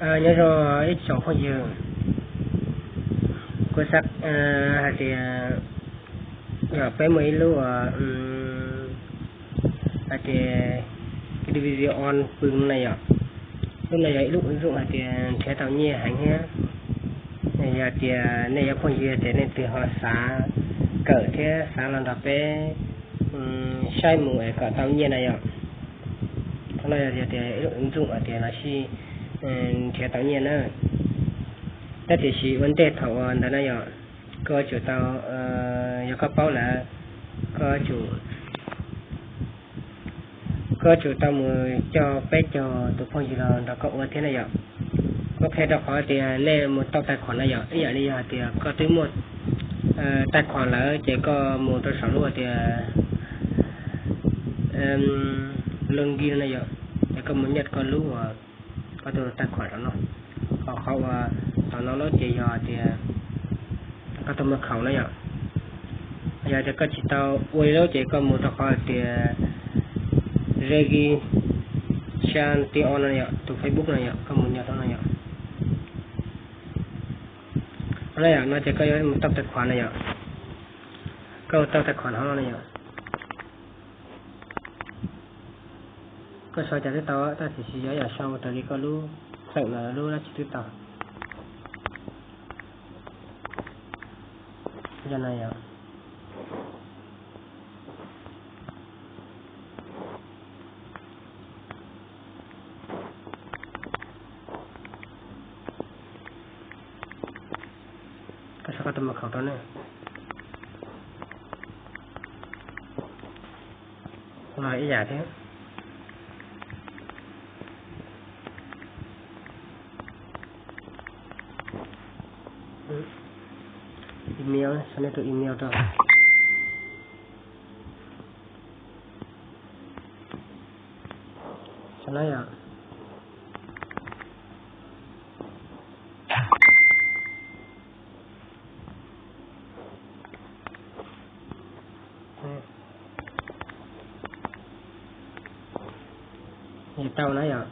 Nyob zoo ib tsoom phooj ywg, kuv xav hais tias yog peb muaj ib lub uas hais tias video on pw na yom, lub no yog ib lub ứng dụng hais tias nrhiav tau nyiaj heev thiab. Yog tias nej yog phooj ywg tias nej twg ho xav kawm thiab xav los nrog peb saib mus es kom tau nyiaj na yom, qhov no yog tias ib lub ứng dụng hais tias los sij nrhiav tau nyiaj na. Tab tiam sis ua ntej thaum uas ntawd na yom, koj yuav tsum tau, yog koj paub lawm, koj yuav tsum, koj yuav tsum tau mus coj peb caug tus phooj ywg los nrog koj ua thiab na yom. Kuv qhia rau qhov tias nej mus tau tais khuam na yom, ib yam li yog hais tias koj twb muaj tais khuam lawm ces koj mus rau saum lub hais tias login na yom, ces koj mus nyaj koj lub, koj tus tais khuam saum no. Ho qhov uas tom no lub ces yog tias koj tus mật khẩu na yom. Yog tias koj tsis tau ua li lub ces koj mus rau qhov tias registration no yom, tus Facebook no yom, koj mus nyaj rau no yom. No yom, no ces koj yuav mus tau tais khuam na yom. Koj mus tau tais khuam hauv no na yom. Koj sau cas twb tau, tab sis yog yam sau raws li koj lub xeem los lub dab tsi twb tau. Yog no yom. Koj sau koj tus mật khẩu rau ne. Los ib yam thiab. Email, sau nej tus email rau. Sau na yom. Tau na yom.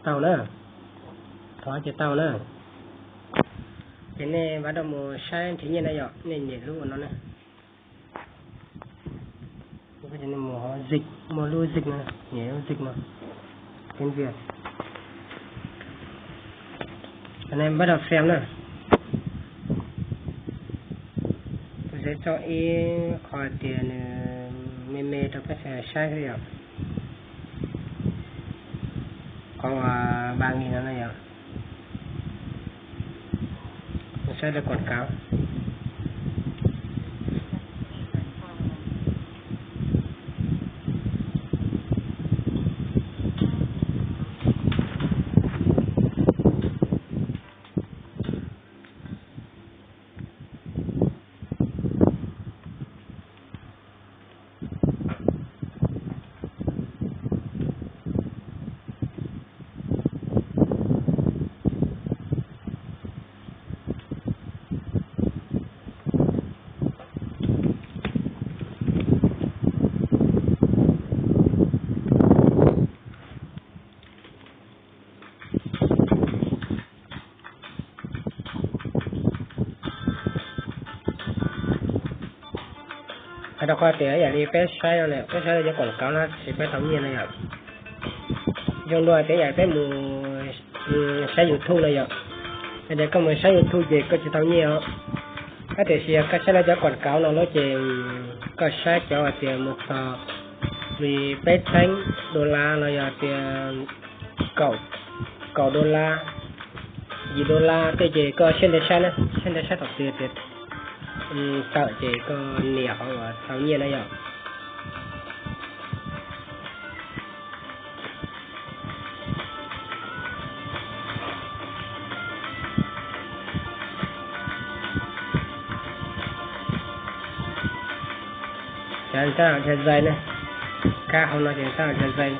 Tau na. Thov ces tau na. Ces nej npaj rau mus saib nrhiav nyiaj na yom, nej nyem lub ua no na. Muaj lub dịch no, nyem lub dịch no. Tiếng Việt. Npaj rau xem na. Kuv xav tso ib qho tias nws me me rau peb sawv daws saib xwb yom. Qhov ba nghìn no na yom. Saib lawv quảng cáo. Hais rau qhov tias yam li peb saib no, peb saib cov quảng cáo no ces peb tau nyiaj no yom. Zoo dua tias yam peb mus saib YouTube no yom. Yog tias koj mus saib YouTube ces koj tsis tau nyiaj os. Tab tiam sis yog koj saib lawv cov quảng cáo no lawm ces koj saib cov hais tias mus txog li peb txheeb đô la los yog tias kaum đô la, yim đô la tej ces koj siab ntev saib na, siab ntev saib tom txiv tias Tawm ces koj nias qhov uas tau nyiaj na yom. Cav tab ntawm chav zais na, kab hauv no ces tab ntawm chav zais.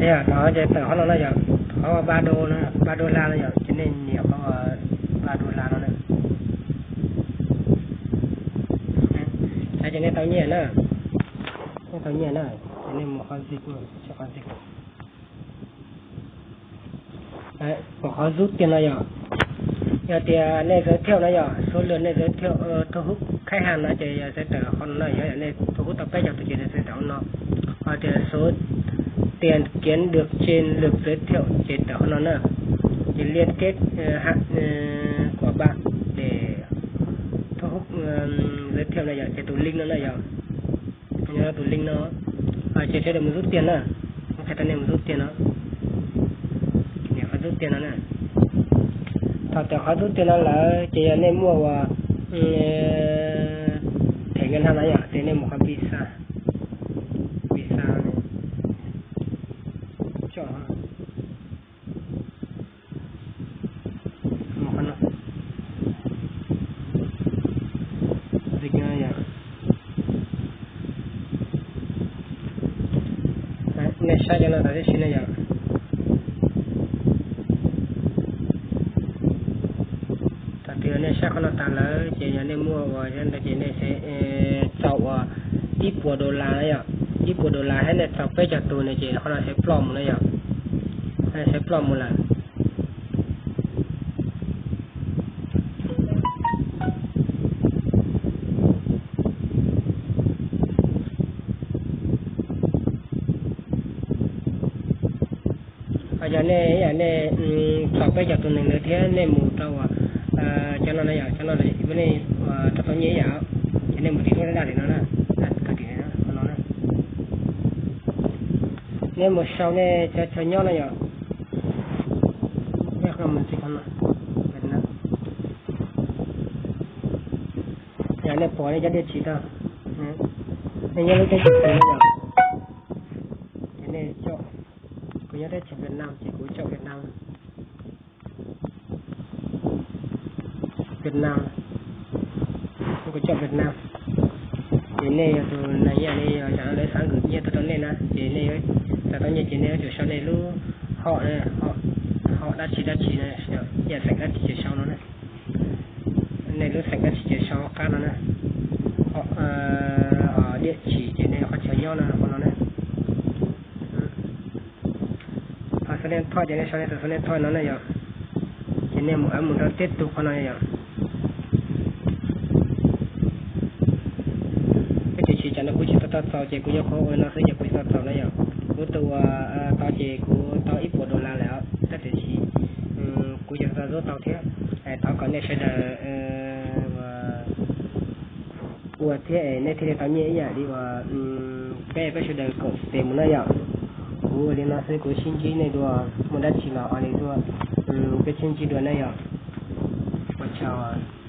Yog thaum ces tawm qhov no na yom, qhov ba đô, ba đô la no yom, ces nej nias qhov ba đô la no na. Ces nej tau nyiaj na, nej tau nyiaj na, ces nej mus qhov zip, qhov zip. Mus qhov rút tiền no yom, yog tias nej giới thiệu no yom, số lượt nej giới thiệu, thu hút khách hàng no ces yog xav tawm qhov no na, yog nej thu hút tau peb caug tus ces nej xav tawm qhov no. Ho tias số tiền kiếm được trên lượt giới thiệu ces tawm qhov no na. Ces liên kết hãng của bạn để thiab na yom, ces tus link no na yom. Tus link no ces sawv daws mus zub tiag na, kuv qhia rau nej mus zub tiag no. Nias qhov zub tiag no na. Thaum tawm qhov zub tiag no lawm ces yog nej muaj uas them nkaj hnab no yom, ces nej mus qhov visa, visa no. Nej saib cov no tas tib si na yom. Thaum twg nej saib qhov no tas lawm ces yog nej muaj uas ntawd ces nej txaus uas ib puas dollar na yom, ib puas dollar thiab nej txaus peb caug tus na ces qhov no sawv ploj mus na yom, sawv ploj mus lawm. Yog nej, yog nej txaus peb caug tus neeg ntawd thiab nej mus rau uas cov no na yom, cov no nej rau tau nyiaj ib yam, ces nej mus tim lub daj daj li no na, daj daj li no na. Nej mus sau nej cov chaw nyob na yom. Nej nyob lub teb chaws twg na yom. Ces nej coj, kuv nyob teb chaws Việt Nam ces kuv coj Việt Nam. Việt Nam, kuv coj Việt Nam. Ces nej yog tus neeg ib yam li yog lawv xav gửi nyiaj tuaj rau nej na ces nej, txawm tau nyiaj ces nej yuav tsum sau nej lub hom, hom dab tsi dab tsi, yam xeem dab tsi ces sau no na. Nej lub xeem dab tsi ces sau qab no na. Diam tsim ces nej qhov chaw nyob no qhov no na. Tus số điện thoại ces nej sau nej tus số điện thoại no na yom. Ces nej mus, mus rau tiếp tục qhov no yom. Peb tus tsis tsam no kuv tsis tau txaus ces kuv nyuam qhuav ua no xwb ces kuv tsis tau txaus na yom. Kuv tus uas tau ces kuv tau ib puas dollar lawm, tab sis kuv yuav tau zub tau thiab. Thov kom nej sawv daws ua thiab es nej thiaj li tau nyiaj ib yam li uas peb, peb sawv daws koom tes mus na yom. Kuv ua li no xwb, kuv sib ntsib nej dua, muaj dab tsi los ho li dua, peb sib ntsib dua na yom. Ua tsaug.